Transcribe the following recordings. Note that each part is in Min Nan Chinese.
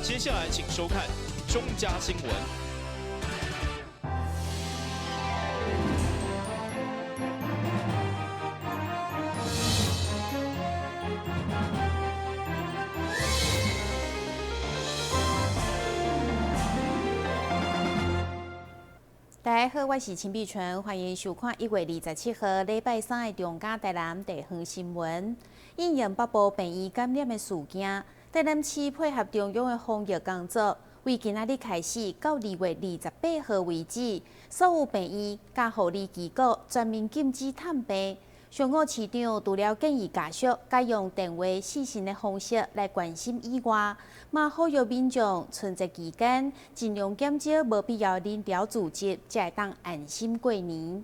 接下來請收看中嘉新聞。大家好，我是陳碧純，歡迎收看1月27號禮拜三的中嘉台南地方新聞。因應北部病院感染的事件，台南市配合中央的防疫工作，為今仔日開始到2月28號為止，所有病院佮護理機構全面禁止探病。上午市長除了建議家屬改用電話視訊的方式來關心以外，嘛呼籲民眾春節期間盡量減少無必要人潮聚集，才會當安心過年。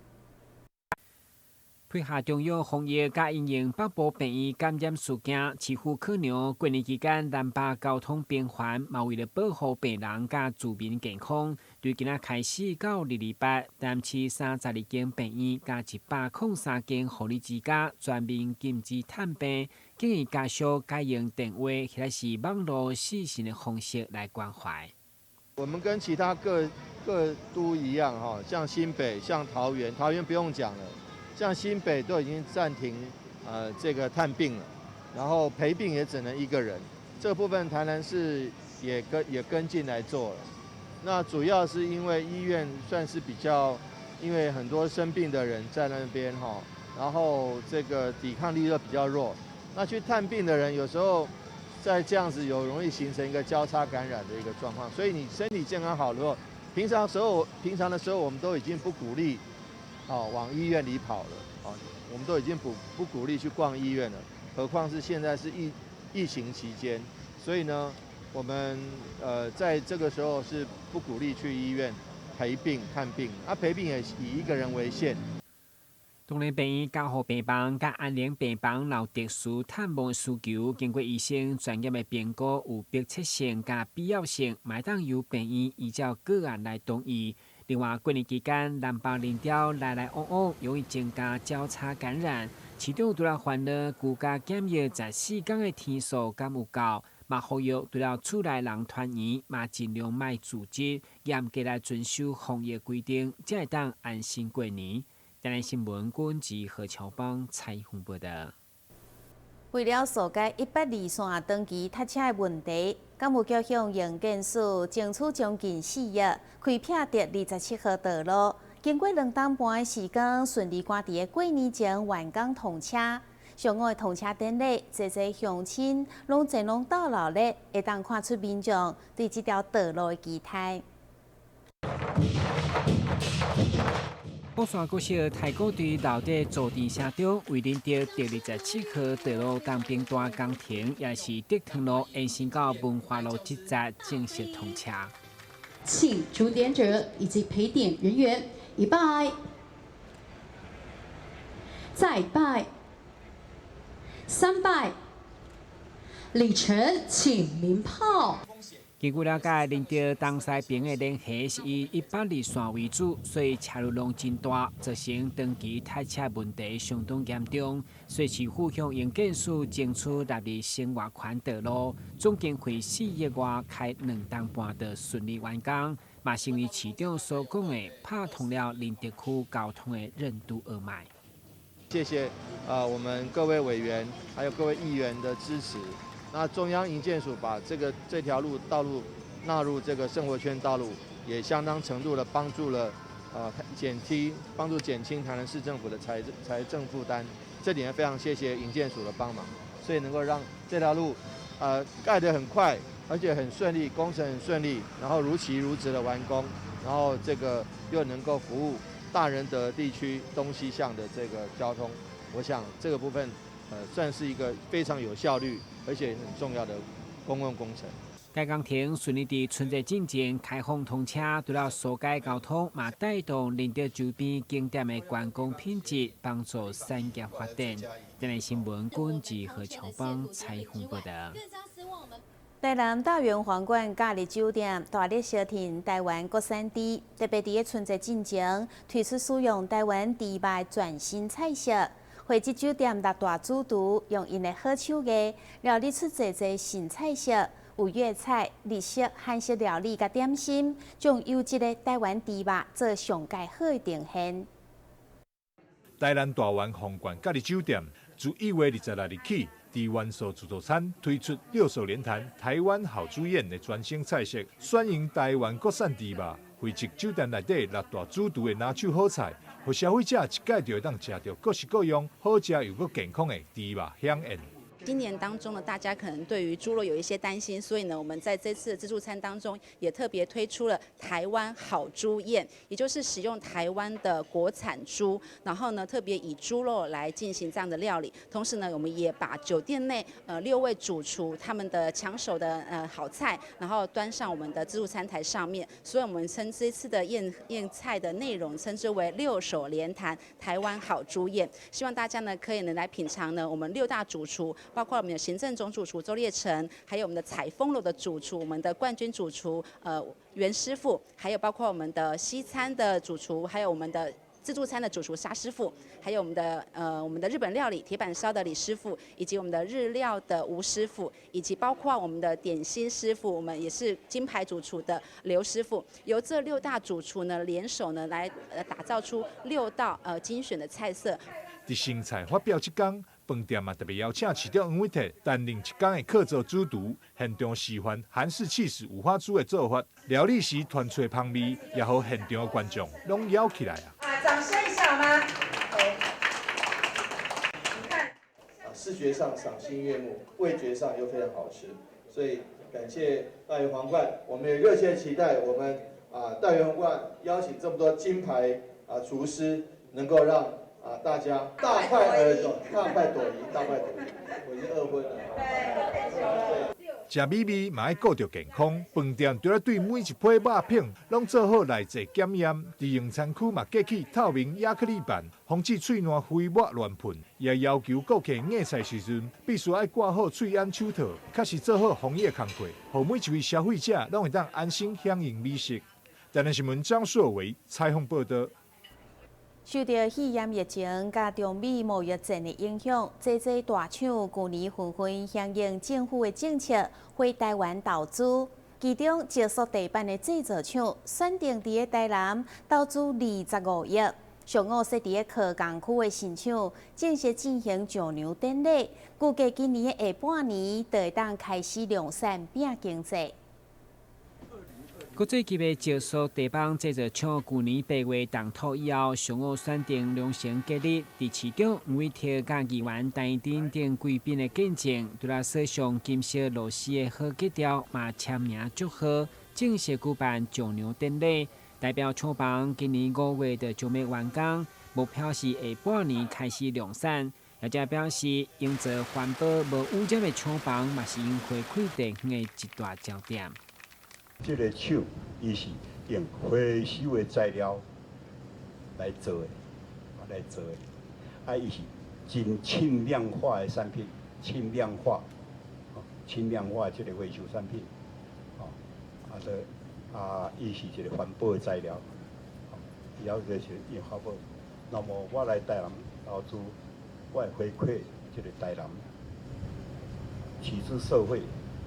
配合中央防疫佮因應北部病院感染事件，市府考量過年期間南北交通頻繁，嘛為了保護病人佮住民健康，對今仔開始到228，台南市32間病院佮103間護理之家全面禁止探病，建議家屬改用電話或者是網路視訊的方式來關懷。我們跟其他各各都一樣，哈，像新北、像桃園，桃園不用講了。像新北都已經暫停，這個探病了，然後陪病也只能一個人。這部分台南市也跟進來做了。那主要是因為醫院算是比較，因為很多生病的人在那邊哈，然後這個抵抗力又比較弱，那去探病的人有時候在這樣子有容易形成一個交叉感染的一個狀況。所以你身體健康好的話，平常的時候我們都已經不鼓勵。哦，往醫院裡跑了，哦，我們都已經不鼓勵去逛醫院了，何況是現在是疫情期間，所以呢，我們在這個時候是不鼓勵去醫院陪病看病，啊陪病也以一個人為限。當然，病院加護病房、佮安寧病房有特殊探望需求，經過醫生專業的評估，有迫切性佮必要性，嘛會當由病院依照個案來同意。另外，過年期間南北人潮來來往往，容易增加交叉感染。市長除了煩惱居家檢疫14天的天數敢有夠，嘛呼籲除了厝內人團圓，嘛盡量莫聚集，嚴格來遵守防疫規定，才會當安心過年。台南新聞軍記何喬邦採訪報道。為了疏解102線長期塞車的問題，敢有叫向營建署爭取將近4億，開闢第27號道路，經過2冬半的時間，順利趕佇个過年前完工通車。上午的通車典禮，濟濟鄉親攏前往鬥鬧熱，會當看出民眾對這條道路的期待。寶山國小太鼓隊留佇造田聲中，為仁德第27號道路東平段工程，也是竹藤路延伸到文化路這節正式通車。請主點者以及陪點人員一拜，再拜，三拜，禮成請鳴炮。根據了解，仁德東西爿的聯繫是以102線為主，所以車流量真大，造成長期塞車問題相當嚴重。所以市府向營建署爭取納入生活圈道路，總經費4億外，開2冬半就順利完工，嘛成為市長所講的拍通了仁德區交通的任督二脈。謝謝啊，我們各位委員還有各位議員的支持。那中央營建署把這條路道路納入這個生活圈道路，也相當程度的幫助了，幫助減輕台南市政府的財政負擔。這點非常謝謝營建署的幫忙，所以能夠讓這條路，蓋得很快，而且很順利，工程很順利，然後如期如質的完工，然後這個又能夠服務大仁德地區東西向的這個交通，我想這個部分，算是一個非常有效率而且很重要的公共工程。該工程順利佇春節進前開放通車，除了疏解交通，嘛帶動仁德周邊景點的觀光品質，幫助產業發展。台南新聞軍記何喬邦採訪報道。台南大圓皇冠假日酒店大力相挺台灣國產豬，特別佇个春節進前推出使用台灣豬肉全新菜色。匯集酒店六大主廚用𪜶的好手藝，料理出濟濟新菜色，有粵菜、日式、韓式料理佮點心，將優質的台灣豬肉做上蓋好的呈現。台南大丸鳳冠假日酒店自1月26日起，佇元素自助餐推出六手聯彈台灣好豬宴的全新菜色，選用台灣國產豬肉，匯集酒店內底六大主廚的拿手好菜，予消費者一擺就會當食著各式各樣好食又閣健康的豬肉饗宴。今年當中呢，大家可能對於豬肉有一些擔心，所以呢，我們在這次的自助餐當中也特別推出了台灣好豬宴，也就是使用台灣的國產豬，然後呢，特別以豬肉來進行這樣的料理。同時呢，我們也把酒店內六位主廚他們的搶手的好菜，然後端上我們的自助餐台上面。所以我們稱這次的宴菜的內容稱之為六手聯彈台灣好豬宴。希望大家呢可以呢來品嘗呢我們六大主廚。包括我們的行政總主廚周烈成，還有我們的采風樓的主廚，我們的冠軍主廚袁師傅，還有包括我們的西餐的主廚，還有我們的自助餐的主廚沙師傅，還有我們的日本料理鐵板燒的李師傅，以及我們的日料的吳師傅，以及包括我們的點心師傅，我們也是金牌主廚的劉師傅，由這六大主廚呢聯手呢來打造出六道精選的菜色。佇新菜發表這工，飯店嘛特別邀請市長黃偉哲擔任一工的客座主廚，現場示範韓式起司五花豬的做法，料理時傳出的香味，也予現場的觀眾攏枵起來啊！啊，掌聲一下好嗎？你看，啊，視覺上賞心悅目，味覺上又非常好吃，所以感謝大圓皇冠，我們也熱切期待我們啊大圓皇冠邀請這麼多金牌啊廚師，能夠讓啊！大家大快耳朵，大快朵頤，大快朵頤。我已經餓昏了。食美味嘛愛顧著健康，飯店除了對每一批肉品攏做好內製檢驗，佇用餐區嘛架起透明亞克力板，防止喙瀾飛沫亂噴。也要求顧客夾菜時陣必須愛掛好喙罨手套，確實做好防疫工作，予每一位消費者攏會當安心享用美食。台南新聞張碩偉採訪報導。受著肺炎疫情佮中美貿易戰的影響，這濟大廠舊年紛紛響應政府的政策，回台灣投資。其中，捷塑地板的製造廠選定佇咧台南投資25億，上午設佇咧科工區的新廠正式進行上梁典禮，估計今年的下半年就會當開始量產拼經濟。國際級的捷塑地板製造廠，舊年8月動土以後，上午選定良成吉利，佇市長黃偉哲佮議員陳等等貴賓的見證，除了刷上金色螺絲的好格調，嘛簽名祝賀，正式舉辦上梁典禮。代表廠房今年5月就將欲完工，目標是下半年開始量產。業者表示，營造環保無污染的廠房，嘛是𪜶回饋地方的一大焦點。這個廠，伊是用回收的材料來做的，來做的，啊，伊是真輕量化的產品，輕量化，輕量化這個回收產品，啊，這啊，伊是一個環保的材料，以後就是用環保。那麼我來台南投資，我會回饋這個台南，取之社會，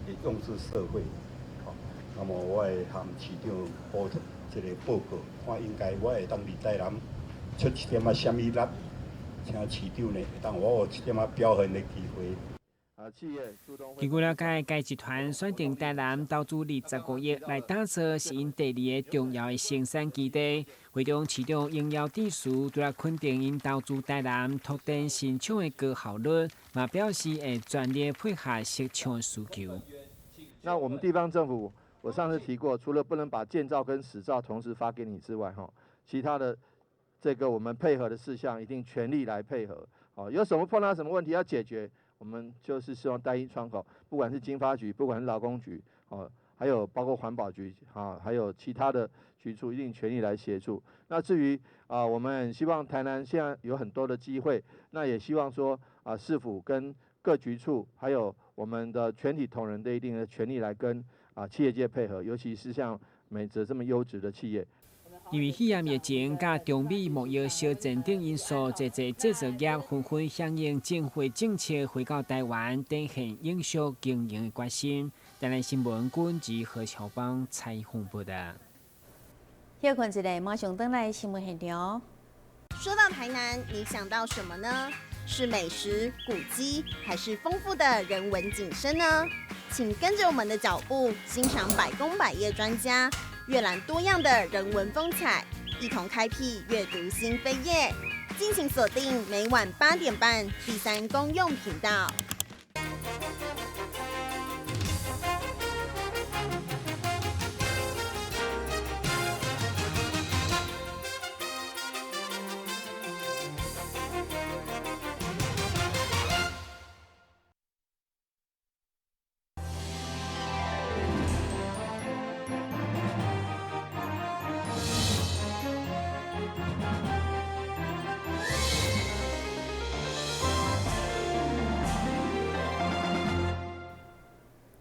也用之社會。那麼我會向市長報這個報告，看應該我會當佇台南出一點仔啥物力，請市長呢會當我有一點仔表現的機會。根據了解，該集團選定台南投資25億來打造是𪜶第二個重要的生產基地。會中市長應邀致辭，除了肯定𪜶投資台南拓展新廠的高效率，嘛表示會全力配合設廠需求。那我們地方政府，我上次提過，除了不能把建照跟使照同時發給你之外，哈，其他的這個我們配合的事項，一定全力來配合。哦，有什麼碰到什麼問題要解決，我們就是希望單一窗口，不管是經發局，不管是勞工局，哦，還有包括環保局，啊，還有其他的局處，一定全力來協助。那至於啊，我們希望台南現在有很多的機會，那也希望說啊，市府跟各局處，還有我們的全體同仁都一定的全力來跟啊企業界配合，尤其是像美澤這麼優質的企業。因為肺炎疫情佮中美貿易相戰等因素，濟濟製造業紛紛響應政府政策，回到台灣，展現永續經營的決心。台南新聞軍及何喬邦採訪報道。歇睏一下，馬上轉來新聞現場。說到台南，你想到什麼呢？是美食、古蹟，還是豐富的人文景深呢？請跟着我們的腳步，欣賞百工百業專家，閱覽多樣的人文風采，一同開闢閱讀新扉頁。敬請鎖定每晚8點半第三公用頻道。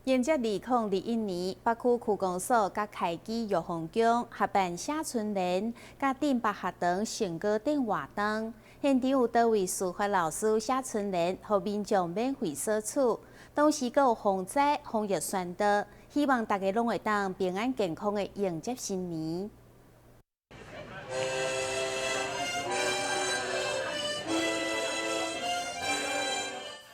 迎接2021年，北區區公所佮開基玉皇宮合辦寫春聯，佮鎮北學堂成果展活動。現場有多位書法老師寫春聯，予民眾免費索取。同時，閣有防災防疫宣導，希望大家攏會當平安健康的迎接新年。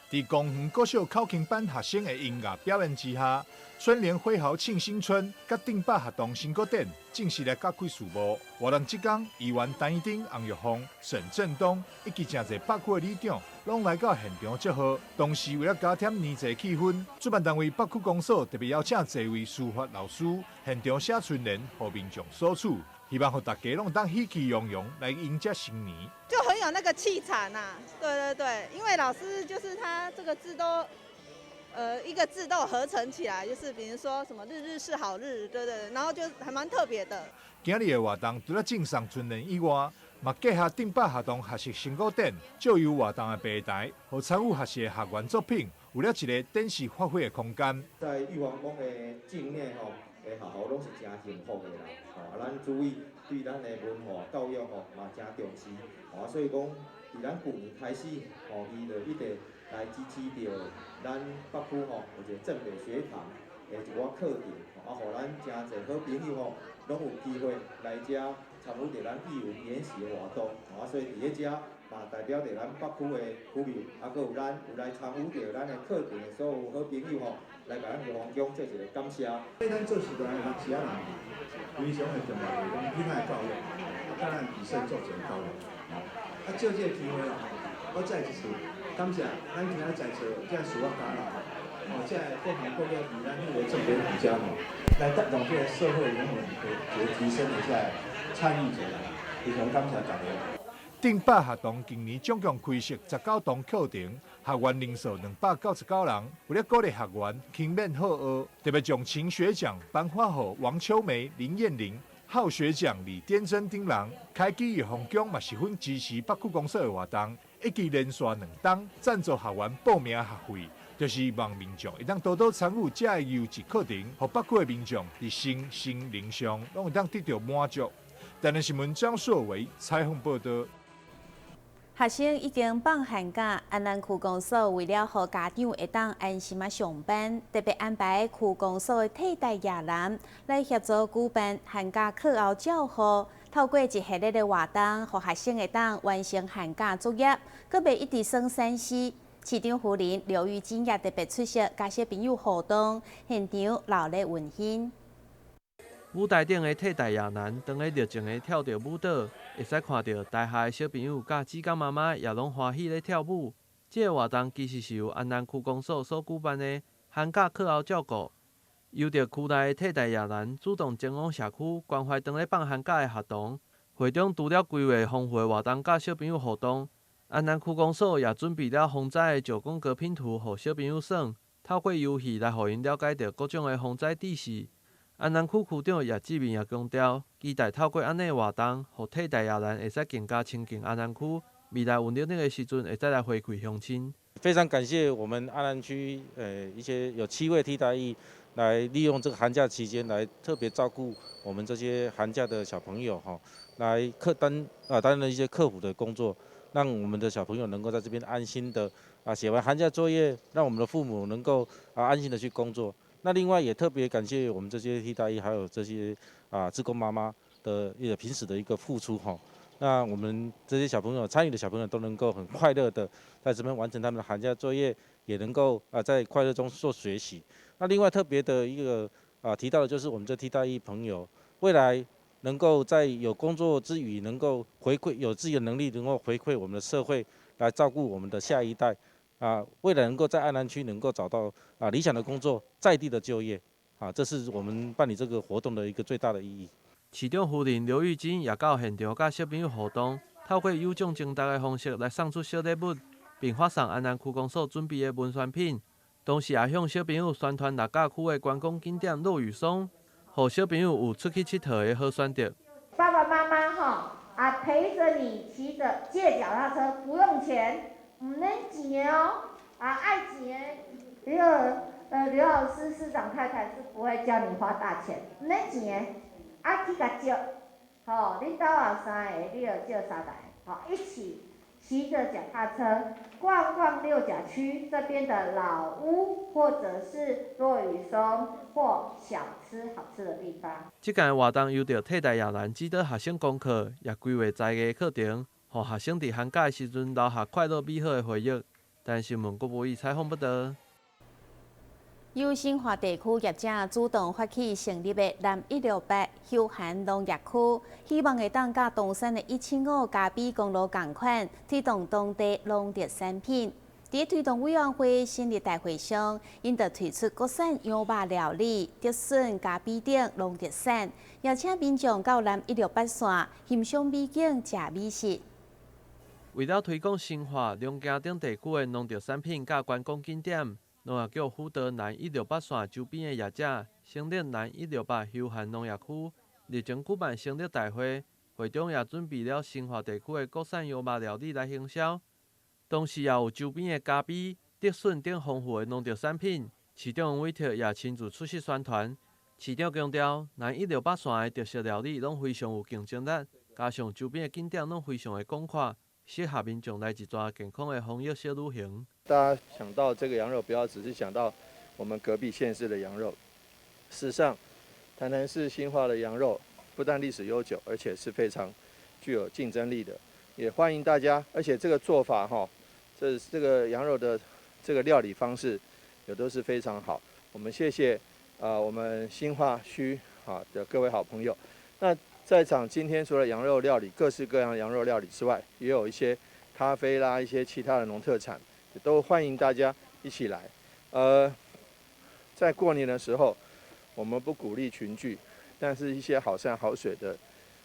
佇公園國小口琴班學生的音樂表演之下，春聯揮毫慶新春，佮鎮北學堂成果展正式來揭開序幕。活動這工，議員陳怡貞、洪玉鳳、沈振東以及誠濟北區的里長，攏來到現場祝賀。同時，為了加添年節氣氛，主辦單位北區公所特別邀請濟位書法老師現場寫春聯，予民眾索取。希望予大家攏當喜氣洋洋來迎接新年，就很有那個氣場吶。對對對，因為老師就是他這個字都，一個字都有合成起來，就是比如說什麼日日是好日，對對對，然後就還蠻特別的。今日的活動除了贈送春聯以外，嘛結合鎮北學堂學習成果展，借由活動的平台，予參與學習的學員作品有了一個展示發揮的空間。在玉皇宮的境內吼，的學校攏是誠幸福的啦，吼啊，咱注意對咱的文化教育吼嘛誠重視，吼啊，所以講佇咱舊年開始，吼，伊就一直來支持著咱北區吼有一個正北學堂的一寡課程，啊，予咱誠濟好朋友吼，攏有機會來遮參與著咱藝文研習的活動，啊，所以佇咧遮嘛代表著咱北區的居民，啊，閣有咱有來參與著咱的課程的所有好朋友吼，來共咱玉皇宮做一個感謝。對咱做時代的學子仔人非常的重要，就是講囡仔的教育，啊，佮咱自身做一個交流。啊，藉這個機會啦，我再一次感謝咱今仔在座這書法家啦，哦，這各行各業佇咱彼个政府國家吼，來帶動這個社會人文的一個提升的這個參與者啦，非常感謝大家。鎮北學堂今年總共開設19堂課程，學員人數299人。為了鼓勵學員勤勉好學，特別將勤學獎頒發予王秋梅、林燕玲，好學獎李典珍等人。開基玉皇宮嘛十分支持北區公所的活動，一舉連續兩冬贊助學員報名學費，就是希望民眾會當多多參與這个優質課程，予北區的民眾佇身心靈上攏會當得著滿足。台南新聞張碩偉採訪報道。學生已經放寒假，安南區公所為了予家長會當安心仔上班，特別安排區公所的替代役男來協助舉辦寒假課後照護，透過一系列的活動，予學生會當完成寒假作業，閣袂一直耍三 C。市長夫人劉玉金也特別出席，佮小朋友互動，現場熱鬧溫馨。舞台頂的替代役男，當咧熱情的跳著舞蹈，會使看著台下的小朋友佮志工媽媽也攏歡喜咧跳舞。這个活動其實是由安南區公所所舉辦的寒假課後照顧，由著區內的替代役男主動前往社區關懷當咧放寒假的學童。會中除了規劃豐富的活動佮小朋友互動，安南區公所也準備了防災的九宮格拼圖，予小朋友耍，透過遊戲來予𪜶了解著各種的防災知識。安南區區長葉志明也強調，期待透過按呢活動，予替代役男會使更加親近安南區，未來有能力的時陣，會再來回饋鄉親。非常感謝我們安南區，一些有7位替代役來利用這個寒假期間來特別照顧我們這些寒假的小朋友哈，來客擔啊擔任一些客服的工作，讓我們的小朋友能夠在這邊安心的啊寫完寒假作業，讓我們的父母能夠啊安心的去工作。那另外也特別感謝我們這些替代役，還有這些啊志工媽媽的一個平時的一個付出哈。那我們這些小朋友參與的小朋友都能夠很快樂的在這邊完成他們的寒假作業，也能夠啊在快樂中做學習。那另外特別的一個啊提到的就是我們這替代役朋友，未來能夠在有工作之餘，能夠回饋有自己的能力，能夠回饋我們的社會，來照顧我們的下一代。啊，未來能夠在愛南區能夠找到啊理想的工作，在地的就業，啊，這是我們辦理這個活動的一個最大的意義。市長夫人劉玉金也到現場佮小朋友互動，透過有獎徵答的方式來送出小禮物，並發送安南區公所準備的文宣品。同時也向小朋友宣傳六甲區的觀光景點落羽松，予小朋友有出去𨑨迌的好選擇。爸爸媽媽吼啊陪著你騎著借腳踏車，不用錢，毋免錢哦，啊愛錢的，劉老師市長太太是不會叫你花大錢，毋免錢，啊去共借，吼，恁兜有三个，你就借三台，好，一起騎著腳踏車逛逛六甲區這邊的老屋，或者是落羽松或小吃好吃的地方。這屆活動由著替代役男指導學生功課，也規劃才藝課程，予學生佇寒假的時陣留下快樂美好的回憶。台新聞郭博義採訪報導。由新化地區業者主動發起成立的南168休閒農業區，希望會當佮東山的175嘉比公路仝款，推動當地農特產品。佇推動委員會成立大會上，𪜶就推出國產羊肉料理、竹筍、咖啡等農特產，邀請民眾到南168線欣賞美景、食美食。為了推廣新化、龍行等地區的農特產品佮觀光景點，農業局輔導南168線周邊的業者成立南168休閒農業區，日前舉辦成立大會，會中也準備了新化地區的國產羊肉料理來行銷，同時也有周邊的咖啡、竹筍等豐富的農特產品。市長委託也親自出席宣傳。市長強調，南168線的特色料理攏非常有競爭力，加上周邊的景點攏非常的廣闊，適合民眾來一逝健康的防疫小旅行。大家想到這個羊肉，不要只是想到我們隔壁縣市的羊肉。事實上，台南市新化的羊肉不但歷史悠久，而且是非常具有競爭力的。也歡迎大家，而且這個做法哈，這個羊肉的這個料理方式也都是非常好。我們謝謝啊，我們新化區啊的各位好朋友。那在場今天除了羊肉料理，各式各樣的羊肉料理之外，也有一些咖啡啦，一些其他的農特產，也都歡迎大家一起來。在過年的時候，我們不鼓勵群聚，但是一些好山好水的，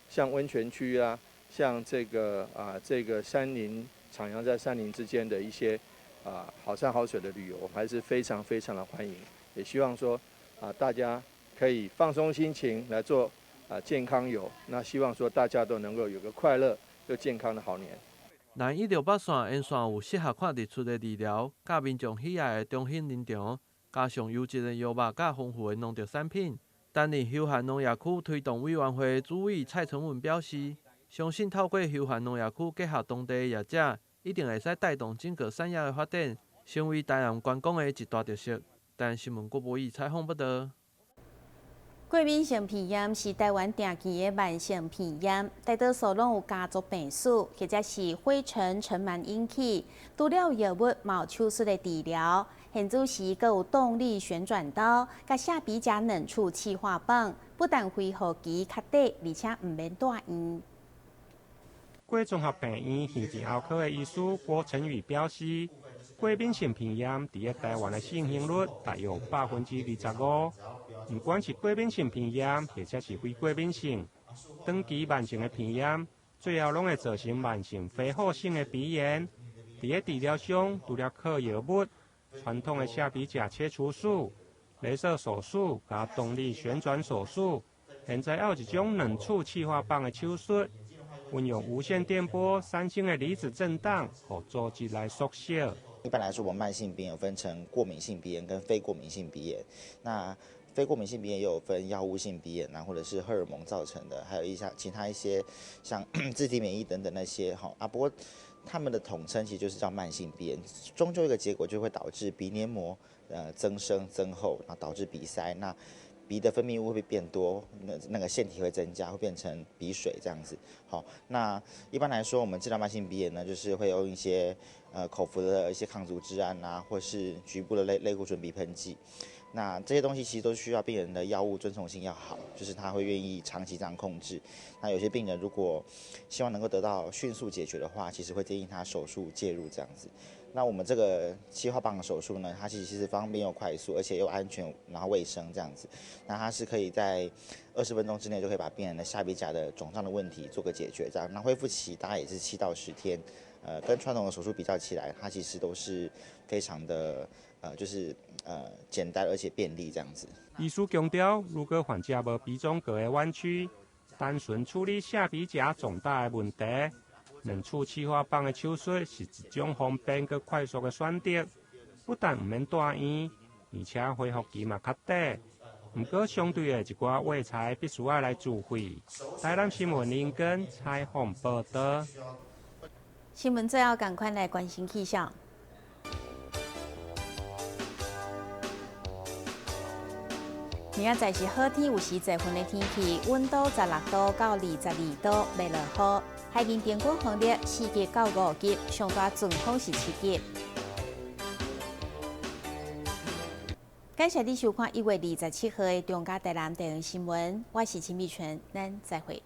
像溫泉區啊，像這個啊這個山林徜徉在山林之間的一些啊好山好水的旅遊，我們還是非常非常的歡迎。也希望說啊大家可以放鬆心情來做啊健康遊，那希望說大家都能夠有個快樂又健康的好年。南168線沿線有適合看日出的日寮，佮民眾喜愛的中興林場，加上優質的羊肉佮豐富的農特產品。擔任休閒農業區推動委員會主委蔡成文表示，相信透過休閒農業區結合當地的業者，一定會使帶動整個產業的發展，成為台南觀光的一大特色。台新聞郭博義採訪報導。過敏性鼻炎是台灣定期的慢性鼻炎，大多數攏有家族病史，或者是灰塵塵蟎引起。除了藥物，嘛有手術的治療。現此時閣有動力旋轉刀，佮下鼻甲冷處氣化棒，不但恢復期較短，而且毋免住院。過綜合病院耳鼻喉科的醫師郭成宇表示，過敏性鼻炎佇咧台灣的盛行率大約25%。毋管是過敏性鼻炎，或者是非過敏性，長期慢性的鼻炎，最後攏會造成慢性肥厚性的鼻炎。佇咧治療上，除了靠藥物、傳統的下鼻甲切除術、雷射手術佮動力旋轉手術，現在還有一種冷處氣化棒的手術，運用無線電波產生的離子震盪，予組織來縮小。一般來說，我們慢性鼻炎分成過敏性鼻炎跟非過敏性鼻炎。那非过敏性鼻炎也有分药物性鼻炎啊，或者是荷尔蒙造成的，还有一些其他一些像自体免疫等等那些哈啊。不过他们的统称其实就是叫慢性鼻炎，终究一个结果就会导致鼻黏膜增生增厚，然后导致鼻塞，那鼻的分泌物会变多，那个腺体会增加，会变成鼻水这样子。好，那一般来说，我们治疗慢性鼻炎呢，就是会用一些口服的一些抗组织胺啊，或是局部的类固醇鼻喷剂。那这些东西其实都需要病人的药物遵从性要好，就是他会愿意长期这样控制。那有些病人如果希望能够得到迅速解决的话，其实会建议他手术介入这样子。那我们这个气化棒手术呢，它其实方便又快速，而且又安全，然后卫生这样子。那它是可以在20分钟之内就可以把病人的下鼻甲的肿胀的问题做个解决，这样。那恢复期大概也是7到10天，跟传统的手术比较起来，它其实都是非常的就是简单而且便利这样子。医师强调，如果患者无鼻中隔的弯曲，单纯处理下鼻甲肿大的问题，两处气化棒的手术是一种方便阁快速的选择，不但毋免住院，而且恢复期嘛较短。毋过相对的一寡卫材必须爱来自费。台南新闻林根采访报道。新闻最后赶快来关心气象。明仔载是好天，有时济云的天气，温度16度到22度，袂落雨。海面平均风力4级到5级，上大阵风是7级。感谢你收看1月27号的中嘉台南地方新闻，我是陈美泉，咱再会。